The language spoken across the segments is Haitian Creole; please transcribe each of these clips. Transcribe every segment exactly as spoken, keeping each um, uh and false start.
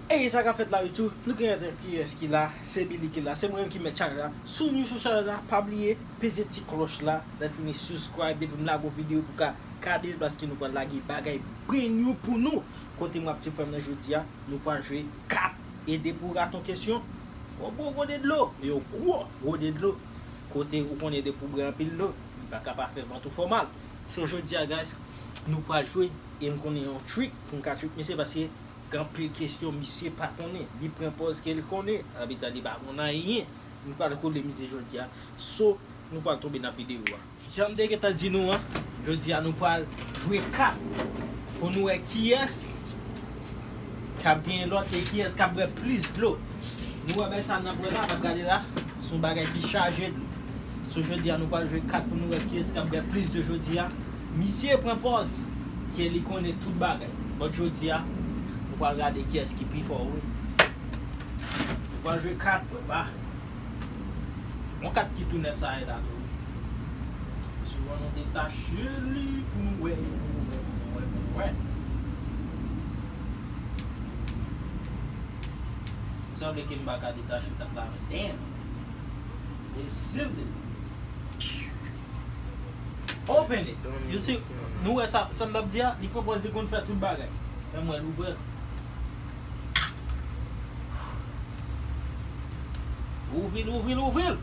Ey, sa k ap fèt la, YouTube? Nou gen kiyès ki la? Se Billy ki la. Se mwen menm ki mèt chanèl la. Si w new sou chanèl la, pa bliye peze ti klòch la. Lè fini, subscribe. Depi m lage yon videyo, pou ka gade l, paske nou pral lage bagay brand new pou nou. Kote m ak ti frè m nan jodi a, nou pral jwe kat. E depi w rate yon kesyon, yon bon gode dlo. Yon gwo gode dlo. Kote ou konnen depi w bwè anpil dlo, li pa ka pa fè vant ou fè w mal. So, jodi a, guys, nou pral jwe. E m konnen yon trick pou m ka trick misye, paske gen anpil kesyon misye pa konnen. Li pran pòz ke l konnen, anpita li pa konn anyen. Nou pral kole misye jodi a. So, nou pral tonbe nan videyo a. Jan m te gentan di nou an, jodi a nou pral jwe kat pou nou wè kiyès k ap genyen lòt e kiyès k ap bwè plis dlo. Nou wè bagay sa n ap wè la, n ap gade la, se yon bagay ki chaje dlo. So, jodi a nou pral jwe kat pou nou wè kiyès k ap bwè plis dlo jodi a. Misye pran pòz ke li konnen tout bagay. But jodi a, nou pral gade kiyès ki pi fò, wi. Nou pral jwe kat, papa. Yon kat ki tou nèf sa ye la tou. Souvan nou detache li pou nou wè, pou nou wè, pou nou wè, pou nou wè. Sanble ke m pa ka detache kat la, men damn. E sealed. Open it. You see, nou wè sa, sa m t ap di a, li pran pòz li konn fè tout bagay. Fè m wè l ouvè l. Ouvri l, ouvri l, ouvri l.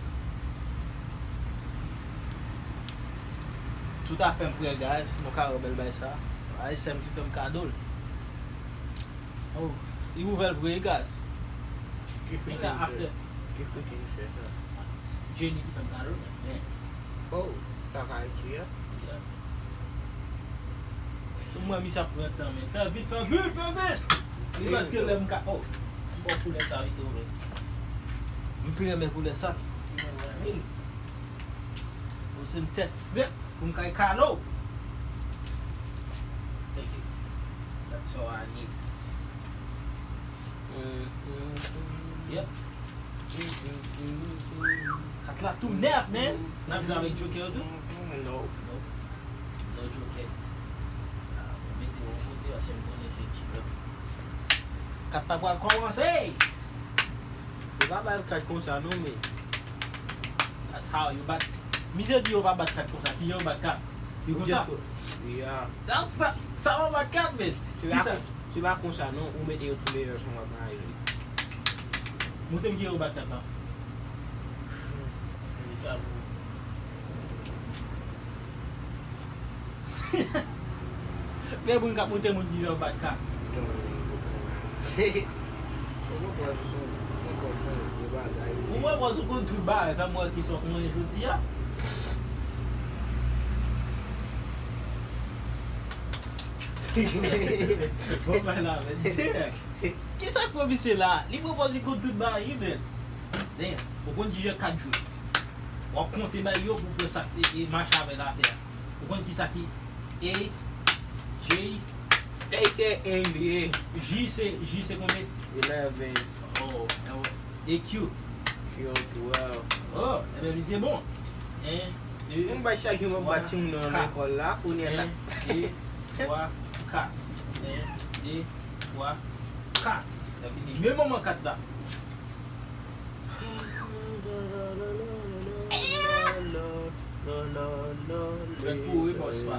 Tout afè m prè, guys, nou ka wè bèl bagay sa. Ay, sè m ki fè m kado l. Oh, li ouvè l vre, guys. Ki freaking chè? Ki freaking chè sa? Jenny ki fè m kado l, men. Oh, sa ka iti a? Yeah. Si mwen, misye ap pran tan, men. Fè vit, fè vit, fè vit! Li prèske lè m ka, oh, m bon koulè sa, wi, tou, wi. M pi renmen koulè sa. Mwen, mwen, wi. Ou se m tèt frèt pou m kay kado. Thank you. That's all I need. Yep. Kat la tou nèf, man. N ap jwe avèk joker yo tou? No. No. No joker. Ah, mwen mete yon kote, paske m konnen se ti pèp. Kat la pral kòmanse! Yo pa bay kat konsa non, men. That's how you bat. Misye di yo pa bat kat konsa. Kijan yo bat kat? Li konsa? Yeah. That's not, sa pa bat kat, men. Kisa? Se pa konsa non, ou mete yo tou deyò san w ap mare li. Montre m kijan yo bat kat la. Sa pou. Gen moun k ap montre moun kijan yo bat kat. Ou wè pòz ou konn tout bagay, fè m wè kisa w konnen jodi a. Bon, bay la, men. Kisa k pran misye la? Li pran pòz li konn tout bagay, wi, men. Damn, ou konn kijan kat jwe. W ap konte bay yo pou w pran sa k te, e, mache avè l atè a. Ou konn kisa ki A, J, A se N B A. J se, J se konbyen? Eleven. Oh, e Q? Q twelve. Oh, enben, misye bon. En, de, twa, kat. En, de, twa, kat. Yon bay chak jou m ap bat timoun nan lekòl la, kounye a la. En, de, twa, kat. En, de, twa, kat. Sa fini. Men manman kat la. Fèt pou wi, bòs pa.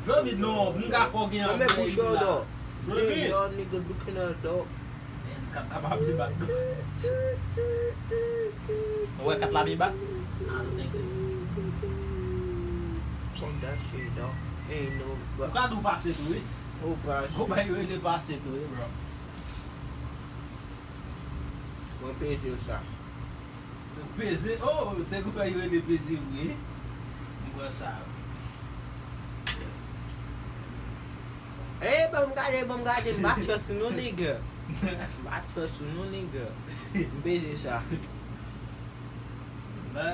Jwe vit non, m ka fè w gen yon bagay la. Jwe vit. Kat la pa byen bat non. Ou wè kat la byen bat? I don't think so. Fuck that shit, dog. Ain't no. Ou ka di w pase tou, wi. Ou pase. Ou bay yo rele pase tou, wi, bro. Mwen peze sa. Peze, oh, nèg ou bay yo rele peze vre. M pran sa. Ey, ban m gade, ban m gade, m pa trust ou non, nigga. M pa trust ou non, nigga. M peze sa. La, la,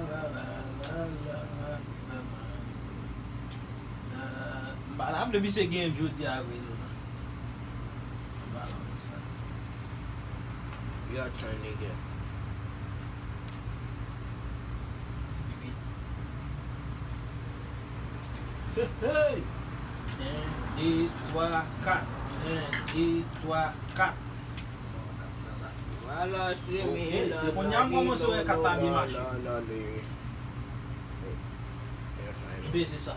la, la, la, la, la. M pa ta vle misye genyen jodi a vre non. M pa ta vle sa. Your turn, nigga. Hey, hey. En, De, twa, kat. En, de, twa, kat. Vwala, se men la. Ok, kounye a m kòmanse wè kat la byen mache. M peze sa.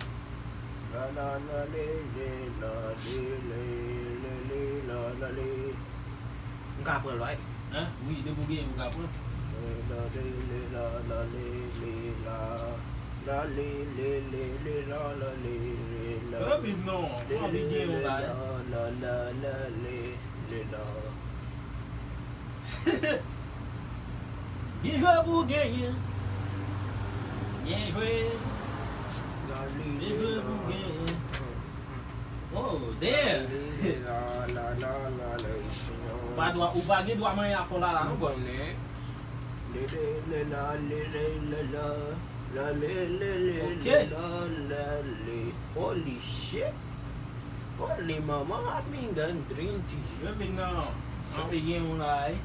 La, la, la, le, le, la, le, le, le, le, la, la, le. M ka pran l, right? Hein? Wi, depi w genyen, ou ka pran. La, le, le, la, la, le, le, la. La, le, le, le, le, la, la, le, le, la. Yo, bib non, m anvi genyen yon la. La, la, la, la, le, le, la. Byen jwe pou w genyen. Byen jwe. Byen jwe pou w genyen. Oh, damn! Ou pa dwa, ou pa gen dwa manyen afò la, la, non, bòs. Ok. Holy shit! Holy mama, I been gone dream to you. Yo, men non, anpe gen yon la, eh.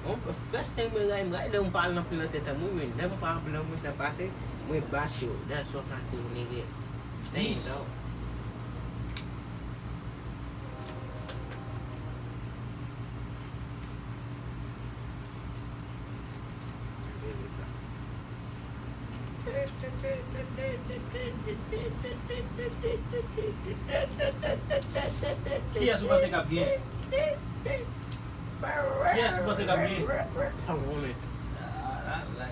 Bon, first thing mwen gade, mwen gade lè m pa al nan plan tèt an mwen, men lè m pa al plan mwen te pase, mwen bat yo. That's what I do, nigga. Damn, dog. Kiyès ou panse k ap genyen? Kiyès ou panse k ap genyen? Sa w konnen? Ah, la, la.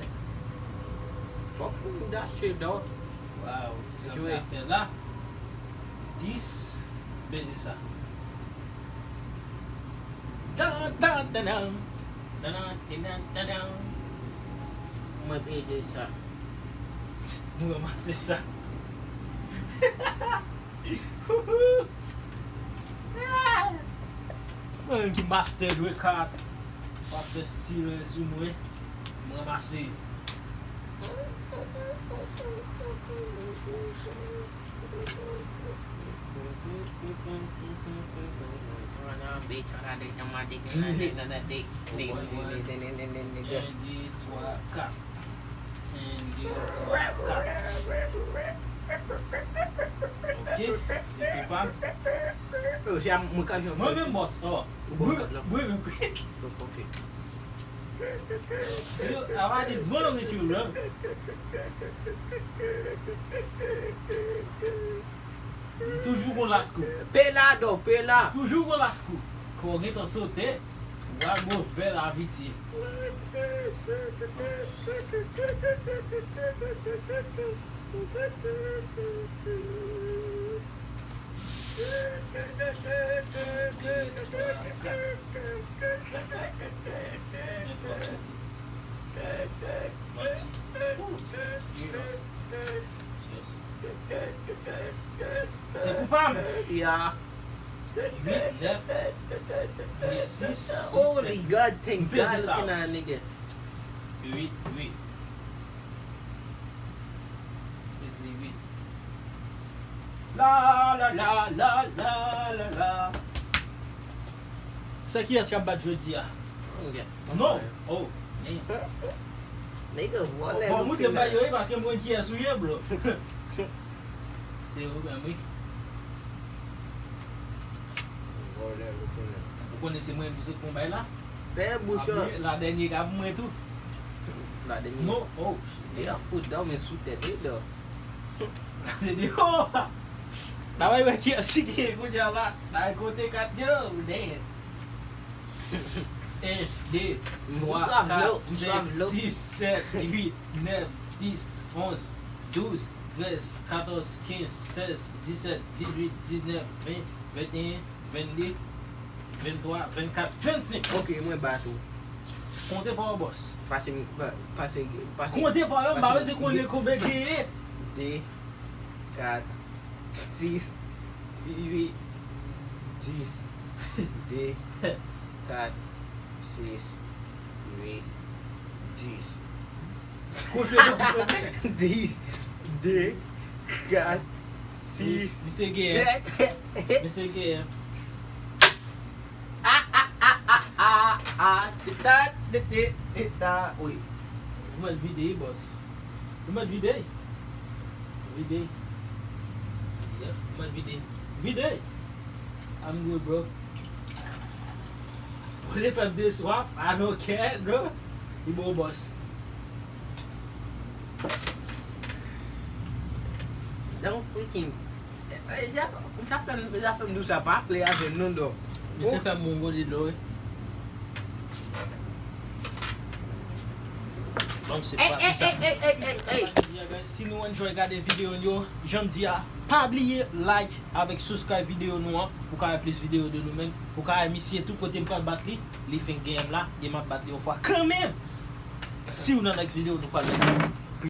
Fuck with that shit, dog. Wow, sa m ka fè la? Dis, beze sa. Dan, dan, dan, dan. Dan, dan, dan, dan, dan. Mwen peze sa. Mwen ranmase sa. Mwen menm ki master jwe kat. Master stil sou mwen. Mwen ranmase. En, de, twa, kat. En, de, twa, kat. Ok, se koupab. Mwen menm, bòs. Oh. Bri, bri, bri. Yo, I just wanna with you, bro. M toujou gon laskou. Pelado, pela. Toujou gon laskou. Kò w gentan sote, w a gon vè lapitye. Se pou pa m. Ya. Uit, nèf, sis, sèt. Holy God, thank God, looking at nigga. Uit, uit. Peze uit. La, la, la. Se kiyès k ap bat jodi a? Non. Oh, men. Nigga, vòlè. Bon, moute m ba yo, wi, paske m konn kiyès ou ye, bro. Se ou menm, wi. Vòlè, looking at. Ou konnen se mwen ki se konbay la? Fè bouch lan. La dènye ka pou mwen tou. La dènye. Non, oh. Li ap fout dan men sou tèt li, dò. La dènye, oh. N a bay wè kiyès ki genyen kounye a la. N a kote kat yo, damn. En, de, twa, kat, senk, sis, sèt, uit, nèf, dis, onz, douz, trèz, katòz, kenz, sèz, disèt, dizuit, diznèf, ven, venteyen, vennde, venntwa, vennkat, vennsenk. Ok, mwen bat ou. Konte pa w, bòs. Pase, pa-, pase, pase. Konte pa yo, m pa bezwen konnen konbyen genyen. De, kat, sis, uit, dis. De, kat, sis, uit, dis. Dis, de, kat, sis, sèt. Misye genyen. A, a, a, a, a, a, teta, tete, teta, wi. Ou mèt vide, bòs. Ou mèt vide. Vide. Yep, mwen vide. Vide! I'm good, bro. Ou te fè m de swaf, I don't care, bro. Li bon, boss. Don't freaking. Eh, eh, sa, sa fè m, sa fè m di w sa, pa play avè m non, dò. Misye fè m bon gode dlo, wi. Donk, se pa sa. Ey, ey, ey, ey, ey, ey. Yeah, guys, si nou enjoy gade videyo n yo, jan m di a, pa bliye like avèk subscribe videyo nou an, pou ka wè plis videyo de nou menm, pou ka wè misye tou kote m pral bat li, li fenk genyen m la, e m ap bat li yon fwa kanmenm. Si w nan next videyo, nou pral bat li.